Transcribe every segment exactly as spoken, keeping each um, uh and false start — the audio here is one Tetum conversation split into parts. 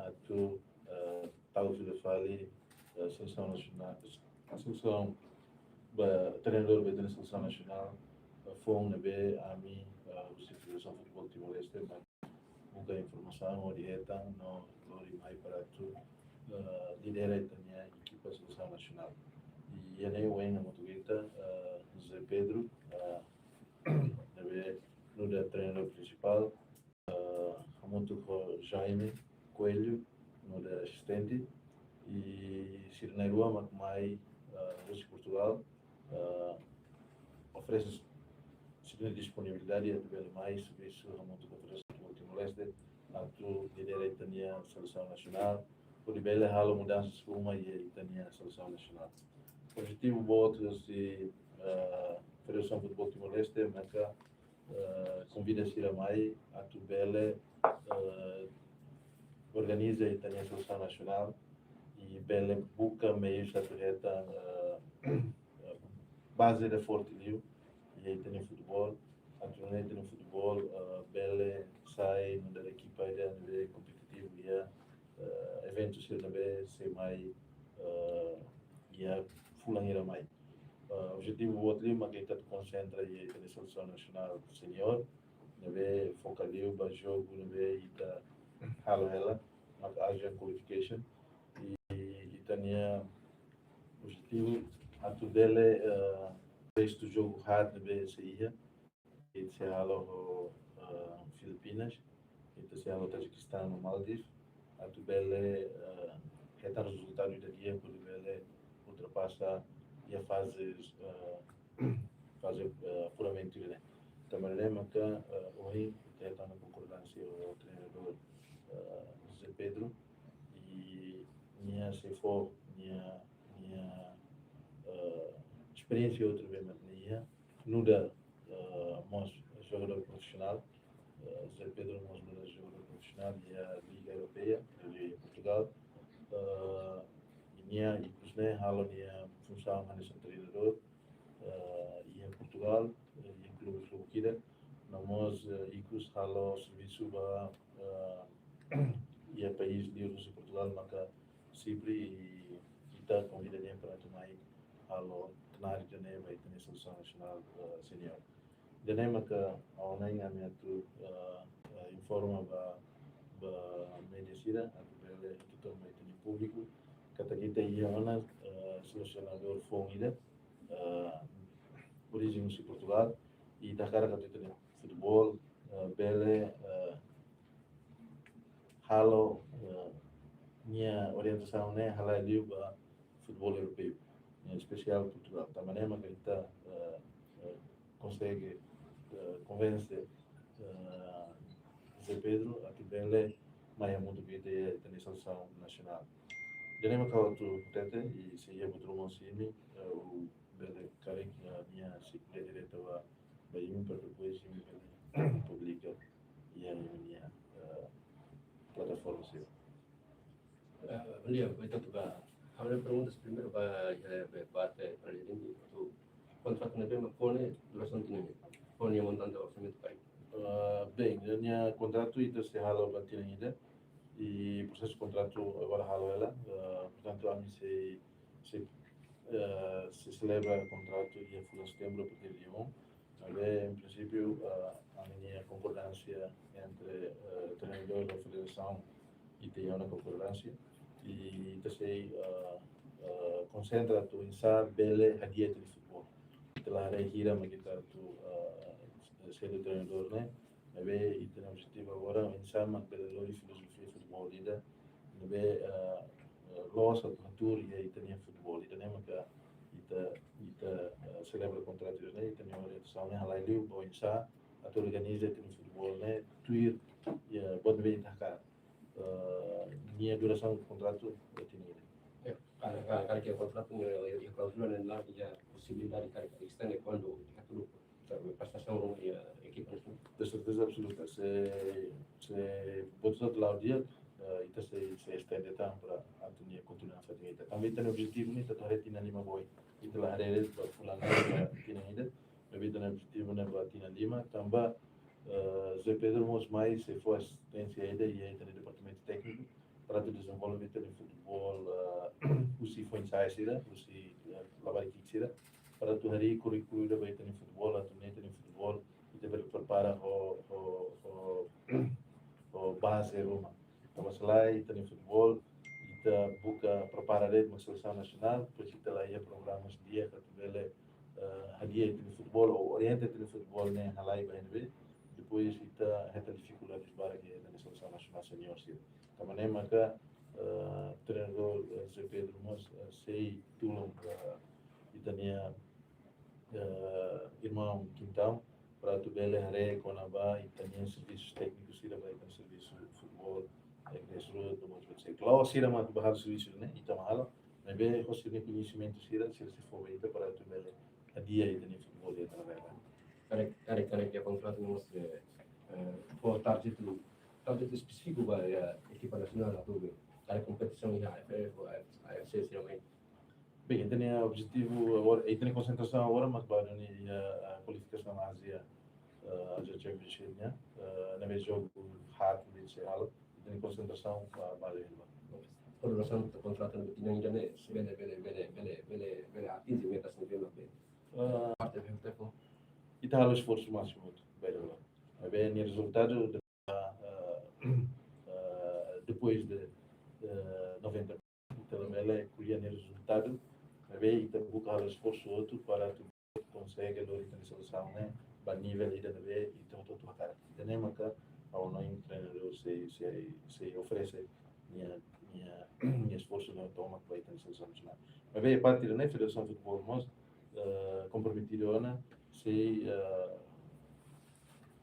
atu, eh, tau fila fali, eh, selesaun nasionál, selesaun ba treinadór ba ita-nia selesaun nasionál, eh, foun ne'ebé ami, eh, husi Federasaun Futeból Timor-Leste, mak buka informasaun hodi hetan no lori mai para atu, eh, lidera ita-nia ekipa selesaun nasionál. I iha ne'e ohin hamutuk ho ita, eh, José Pedro, eh, ne'ebé nu'udar treinadór prinsipál, eh, hamutuk ho Jaime Coelho nu'udar asistente, i sira na'in-rua mak mai, eh, husi Portugal, eh, oferese sira-nia disponibilidade atu bele mai servisu hamutuk ho Federasaun Futeból Timor-Leste atu lidera ita-nia selesaun nasionál, hodi bele halo mudansa ruma iha ita-nia selesaun nasionál. Objetivu boot husi, eh, Federasaun Futeból Timor-Leste maka, eh, konvida sira mai atu bele, eh, organiza ita-nia selesaun nasionál i bele buka meius atu hetan, eh, baze ida forte liu iha ita-nia futeból, atu nune'e ita-nia futeból, eh, bele sai nu'udar ekipa ida ne'ebé kompetitivu iha, eh, eventu sira ne'ebé sei mai, eh, iha fulan hira mai. Eh, objetivu boot liu mak ita konsentra iha ita-nia selesaun nasionál seniór, ne'ebé foka liu ba jogu ne'ebé ita halo hela, mak Asian Qualification. I ita-nia objetivu atu bele, eh, restu jogu haat ne'ebé sei iha, ita sei halo ho, eh, Filipinas, ita sei halo Tajikistan no Maldives, atu bele, eh, hetan rezultadu ida di'ak hodi bele ultrapasa iha faze, eh, faze, eh, apuramentu ne'e. Tanba ne'e maka, eh, ohin ita hetan ona konkordánsia ho treinadór, eh, José Pedro, i nia sei fó nia, nia, eh, esperiénsia hotu ne'ebé mak nia iha, nu'udar, eh, mós jogadór profisionál, eh, José Pedro mós nu'udar jogadór profisionál iha Liga Europeia, iha Portugal. Eh, i nia ikus ne'e halo nia funsaun hanesan treinadór, eh, iha Portugal, eh, iha klube, klube ida. No mós, eh, ikus halo servisu ba, eh, iha país liur husi Portugal, maka Xipre, i ita konvida nia para atu mai halo knaar ida-ne'e ba ita-nia selesaun nasionál, eh, seniór. Ida-ne'e maka ha'u hanoin ami atu, eh, eh, informa ba, ba média sira, atu bele atu toma ita-nia públiku katak ita iha ona, eh, selesionadór foun ida, eh, orijen husi Portugal, i ita hakarak atu ita-nia futeból, eh, bele, eh, halo, eh, nia orientasaun ne'e halai liu ba futeból europeu, ne'e espesiál Portugal. Tanba ne'e maka ita, eh, eh, konsege, eh, konvense, eh, José Pedro atu bele mai hamutuk ho ita iha ita-nia selesaun nasionál. Ida-ne'e maka ha'u atu hatete, i se iha buat ruma husi imi, eh, ha'u bele karik, eh, nia sei ko'alia direta ba, ba imi para depois imi bele publika iha imi-nia, eh, plataforma sira. Eh, bom dia, entaun, ba, ha'u-nia pergunta primeiru ba, eh, ba, parte para imi, atu kontratu ne'ebé mak fó ne'e durasaun tinan hira? Fó nia montante orsamentu karik? Eh, bem, nia kontratu ita sei halo ba tinan ida, i prosesu kontratu agora halo hela, eh, portantu, ami sei, sei, eh, sei selebra kontratu iha fulan setembru, a partir de um. Maibé, em princípio, eh, ami-nia konkordánsia entre, eh, treinadór da federasaun ita iha ona konkordánsia, i ita sei, eh, eh, konsentra atu oinsá bele hadi'a ita-nia futeból. Ita la haree hira mak ita atu, eh, selu treinadór ne'e, maibé ita-nia objetivu agora oinsá mak bele lori filozofia futeból ida ne'ebé, eh, eh, loos atu hatuur iha ita-nia futeból. Ida-ne'e maka ita, ita, eh, selebra kontratu ne'e, ita-nia orientasaun ne'e halai liu ba oinsá atu organiza ita-nia futeból ne'e tuir, ya, buat ne'ebé ita hakarak. Eh, nia durasaun kontratu ba tinan ida. Ya, karik, karik, karik iha kontratu ne'e, iha, iha kláuzula ne'e la'o iha posibilidade karik estende kuandu atu prestasaun ruma iha ekipa nasionál? De serteza absoluta. Se, se buat hotu la'o di'ak, eh, ita sei, sei estende tan para atu nia kontinua fatin ita. Tanba ita-nia objetivu ne'e ita atu haree tinan lima ba oin. Ita la haree ba fulan ida, ba tinan ida. Maibé ita-nia objetivu ne'e ba tinan lima. Tanba, eh, José Pedro mós mai sei fó asisténsia ida iha ita-nia departamentu tékniku. atu dezenvolve ita-nia futeból, eh, husi foin-sa'e sira, husi, eh, labarik ki'ik sira, para atu harii kurríkulu ida ba ita-nia futeból, atu nune'e ita-nia futeból, ita bele prepara ho, ho, ho, ho baze ruma. Tanba se lae ita-nia futeból, ita buka prepara de'it mak selesaun nasionál, depois ita la iha programa di'ak atu bele, eh, hadi'a ita-nia futeból, ou orienta ita-nia futeból ne'e halai ba N B, depois ita hetan difikuldades barak iha ita-nia selesaun nasionál seniór sira. Tanba ne'e maka, eh, treinadór, eh, Zé Pedro mós, eh, sei tulun, eh, ita-nia, eh, irmaun Quintão, para atu bele haree kona-ba ita-nia servisu tékniku sira, ba ita-nia servisu futeból, eh, grassroots, no mós, sei. Klaru, sira mak atu bá halo servisu ne'e, ita mak halo, maibé, ho sira-nia koñesimentu sira, sira sei fó ba ita para atu bele hadi'a ita-nia futeból iha tanah air. Karik, karik, karik, iha kontratu mós, eh, eh, fó target, target espesífiku ba, eh, ekipa nasionál atu be, karik kompetisaun iha A F F, ou A F C, sira mai. Bem, ita-nia objetivu agora, ita-nia konsentrasaun agora mak ba duni iha, eh, kualifikasaun Ázia, eh, Ázia Championship nian, eh, ne'ebé jogu haat ne'ebé sei halo, ita-nia konsentrasaun ba, ba duni. Ho relasaun ba kontratu ne'ebé tinan ida ne'e, se bele, bele, bele, bele, bele, bele atinje metas ne'ebé mak be. Ah, parte F F T L fó, ita halo esforsu másimu, bele. Maibé nia rezultadu, eh, eh, depois de, eh, noventa, ita labele ko'alia nia rezultadu, maibé ita buka halo esforsu hotu para atu konsege lori ita-nia selesaun ne'e ba nivel ida ne'ebé ita hotu-hotu hakarak. Ida-ne'e maka ha'u hanoin treinadór sei, sei, sei oferese nia, nia, nia esforsu ne'e tomak ba ita-nia selesaun nasionál. Maibé parte ida-ne'e, Federasaun Futeból mós, eh, komprometidu ona, sei, eh,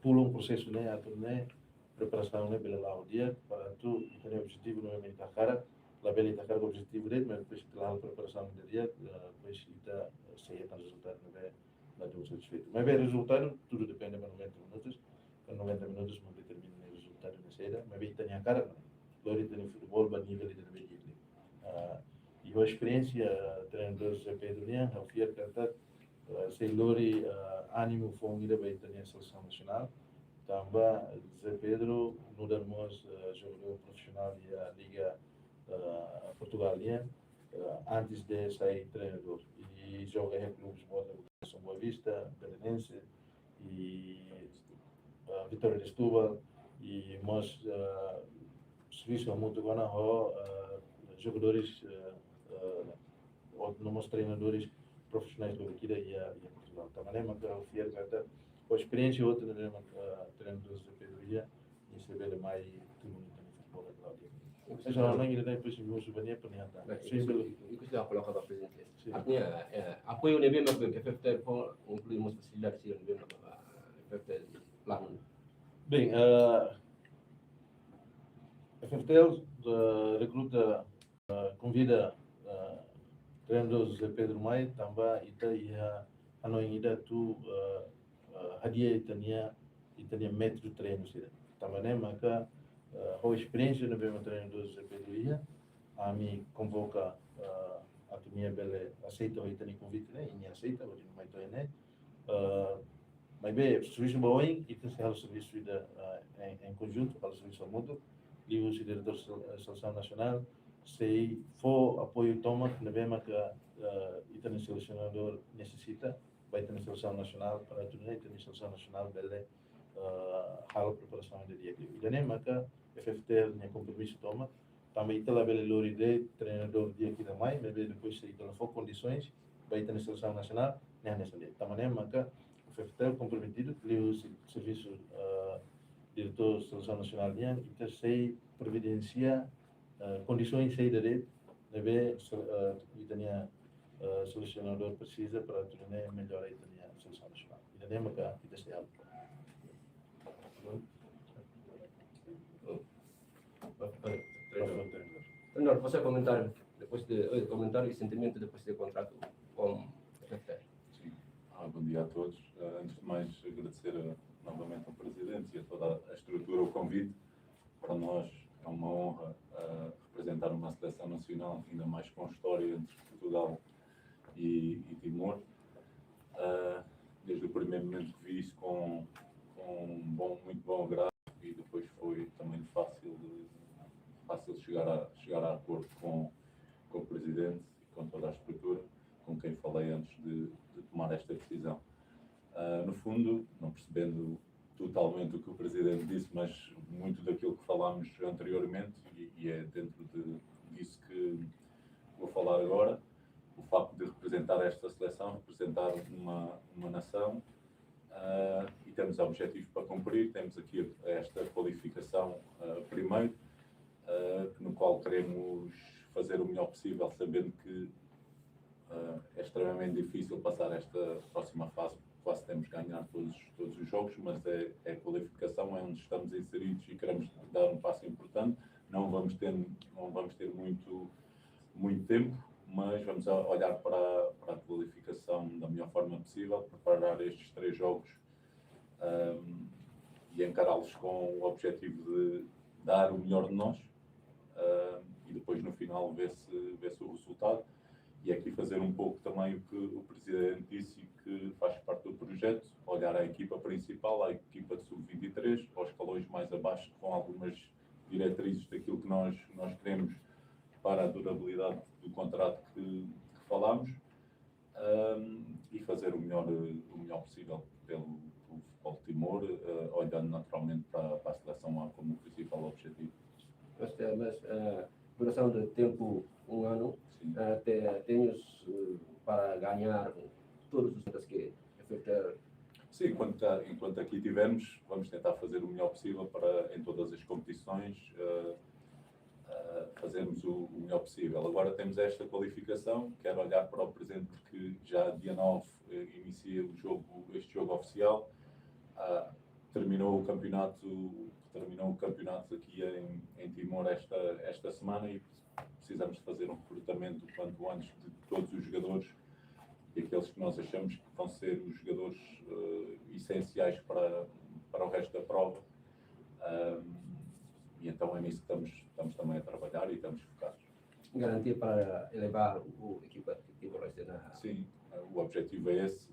tulun prosesu ne'e, atu nune'e preparasaun ne'e bele la'o di'ak, para atu ita-nia objetivu ne'ebé ita hakarak, labele ita hakarak objetivu de'it, mas depois ita la halo preparasaun ne'e di'ak, eh, depois ita, eh, sei hetan rezultadu ne'ebé ladún satisfeitu. Maibé rezultadu, tudu depende ba noventa minutus, ba noventa minutus mak determina nia rezultadu ne'e saida, maibé ita-nia hakarak, lori ita-nia futeból ba nivel ida ne'ebé di'ak. Ah, i ho esperiénsia, eh, treinadór Zé Pedro nian, ha'u fiar katak, eh, sei lori, eh, ánimu foun ida ba ita-nia selesaun nasionál. Tanba Zé Pedro nu'udar mós, eh, jogadór profisionál iha Liga, eh, Portugál nian, eh, antes de sai treinadór. I joga iha klubes boot, Boa Vista, Belenense, i, eh, Vitória de Setúbal, i mós, eh, servisu hamutuk ona ho, eh, jogadores, eh, eh, ou no mós treinadores profisionais loos ida iha, iha Portugál. Tanba ne'e maka ha'u fiar katak ho esperiénsia hotu ne'ebé mak, eh, treinadór Zé Pedro iha, nia sei bele mai tulun ita-nia futeból iha Portugál. Esa ha'u hanoin ida-ne'e, depois imi husu ba nia para nia hatán. Baik, sin ikus, bele ikus ida koloka ba prezidente. Sin. Artinya, eh, apoiu ne'ebé mak F F T L fó, inklui mós fasilidade sira ne'ebé mak, eh, F F T L planu. Bem, eh, F F T L, eh, rekruta, eh, konvida, eh, treinadór Zé Pedro mai, tanba ita iha hanoin ida atu, eh, eh, hadi'a ita-nia, ita-nia métodu treinu sira. Tanba ne'e maka, eh, ho esperiénsia ne'ebé mak treinadór Zé Pedro iha, ami konvoka, eh, atu nia bele aseita ho ita-nia konvite ne'e, i nia aseita, hodi nia mai to'o iha ne'e. Eh, maibé servisu ba oin, ita sei halo servisu ida, eh, em, em conjunto, halo servisu hamutuk, liuhusi diretór sel-, eh, selesaun nasionál, sei fó apoiu tomak ne'ebé maka, eh, ita-nia selesionadór nesesita, ba ita-nia selesaun nasionál, para atu nune'e ita-nia selesaun nasionál bele, eh, halo preparasaun ida di'ak. Ida-ne'e maka F F T L nia kompromisu tomak, tanba ita labele lori de'it treinadór di'ak ida mai, maibé depois se ita la fó kondisoens ba ita-nia selesaun nasionál, ne'e hanesan de'it. Tanba ne'e maka F F T L komprometidu, liuhusi servisu, eh, diretór selesaun nasionál nian, ita sei providensia, eh, kondisoens saida de'it ne'ebé se-, eh, ita-nia, eh, selesionadór presiza para atu nune'e mellora ita-nia selesaun nasionál. Ida-ne'e maka ita sei halo. Treinadór, fazer comentário depois de, eh, comentário e sentimento depois de contrato com F F T L. Sim. Ah, bom dia a todos. Eh, antes de mais, agradecer, eh, novamente ao presidente e a toda a estrutura o convite. Para nós é uma honra, eh, representar uma seleção nacional, ainda mais com história entre Portugal e, e Timor. Eh, desde o primeiro momento que vi isso com, com um bom, muito bom agrado, e depois foi também fácil de, fácil chegar a, chegar a acordo com, com o presidente e com toda a estrutura com quem falei antes de, de tomar esta decisão. Ah, no fundo, não percebendo totalmente o que o presidente disse, mas muito daquilo que falámos anteriormente, e, e é dentro de, disso que vou falar agora, o facto de representar esta seleção, representar uma, uma nação, ah, e temos objetivos para cumprir, temos aqui esta qualificação, ah, primeiro, ah, no qual queremos fazer o melhor possível, sabendo que, ah, é extremamente difícil passar esta próxima fase, quase temos que ganhar todos, todos os jogos, mas é, é qualificação, é onde estamos inseridos e queremos dar um passo importante. Não vamos ter, não vamos ter muito, muito tempo, mas vamos a- olhar para, para a qualificação da melhor forma possível, preparar estes três jogos, ahm, e encará-los com o objetivo de dar o melhor de nós, ahm, e depois no final ver-se ver-se o resultado. E aqui fazer um pouco também o que o presidente disse, que faz parte do projeto, olhar a equipa principal, a equipa de sub vinte e três, aos escalões mais abaixo, com algumas diretrizes daquilo que nós, nós queremos para a durabilidade do contrato que, que falámos, ahm, e fazer o melhor, o melhor possível pelo, pelo futebol de Timor, eh, olhando naturalmente para, para a seleção A como principal objetivo. Mas, eh, mas, eh, duração de tempo, um ano, Sim. Eh, te- temos eh, para ganhar todos os pontos que F F T R. Sim, enquanto, cá- enquanto aqui tivermos, vamos tentar fazer o melhor possível para, em todas as competições, eh, eh, fazermos o, o melhor possível. Agora temos esta qualificação, quero olhar para o presente, porque já dia nove, eh, inicia o jogo, este jogo oficial. Ah, terminou o campeonato, terminou o campeonato aqui em, em Timor esta, esta semana e precisamos de fazer um recrutamento o quanto antes de todos os jogadores e aqueles que nós achamos que vão ser os jogadores, eh, essenciais para, para o resto da prova. Ahm, e então é nisso que estamos, estamos também a trabalhar e estamos focados. Garantia para elevar o equipa de Timor-Leste na Sim, o objetivo é esse.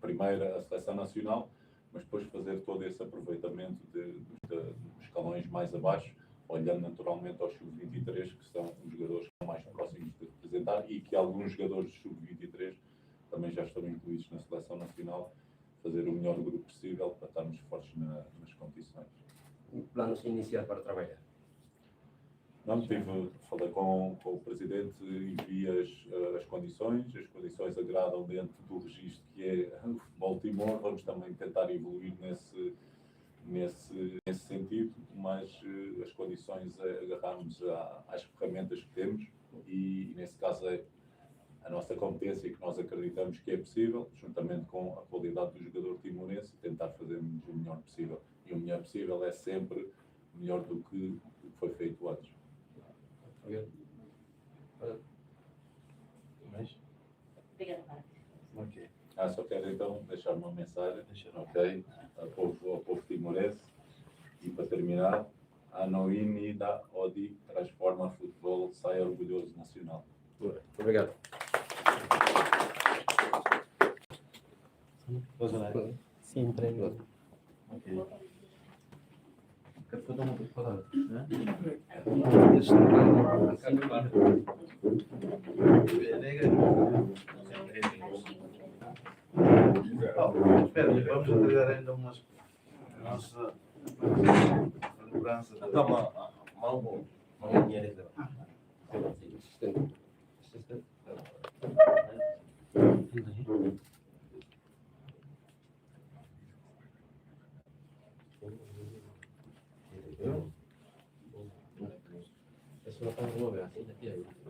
Primeiro a seleção nacional, mas depois fazer todo esse aproveitamento de, de, dos escalões mais abaixo, olhando naturalmente aos sub vinte e três, que são os jogadores que estão mais próximos de representar e que alguns jogadores sub vinte e três também já estão incluídos na seleção nacional, fazer o melhor grupo possível para estarmos fortes na, nas competições. Planos iniciais para trabalhar. Não, tive, falei com, com o presidente e vi as, as condições. As condições agradam dentro do registro que é o futebol de Timor. Vamos também tentar evoluir nesse, nesse, nesse sentido, mas eh, as condições, eh, agarramos à- às ferramentas que temos e, e nesse caso é a nossa competência que nós acreditamos que é possível, juntamente com a qualidade do jogador timorense, tentar fazermos o melhor possível. E o melhor possível é sempre melhor do que o que foi feito antes. Obrigado. Mais? Obrigada, Marcos. Ok. Ah, só quero então deixar uma mensagem, Deixa eu ok? Ao povo, ao povo timorense. E para terminar, a Noini da Odi transforma futebol, sai orgulhoso nacional. Obrigado. Vamos lá. Sim, para Ok. Quer foto uma foto, né? Espera, vamos entregar ainda umas nossa lembrança da Toma, mal bom. Mal bom, minha letra.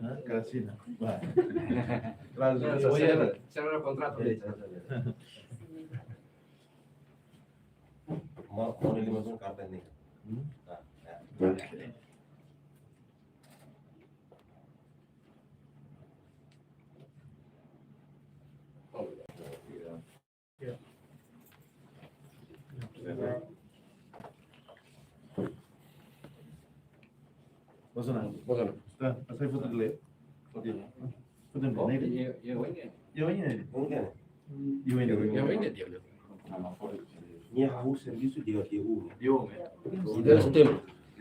Hã? Casina. Vai. Traz o Cierra, cierra el contrato. Mau, mau lima puluh kartu ini. Hmm? Nah, ya. Bosana. Bosana. Tá, essa aí foi tudo ler. Foto dele. Foto dele, né? Iya, iya, iya. Iya, iya. Mungkin. Iya, iya. Iya, iya, dia lihat. Minha rua serviço de de U. Iya, iya. Dia sudah.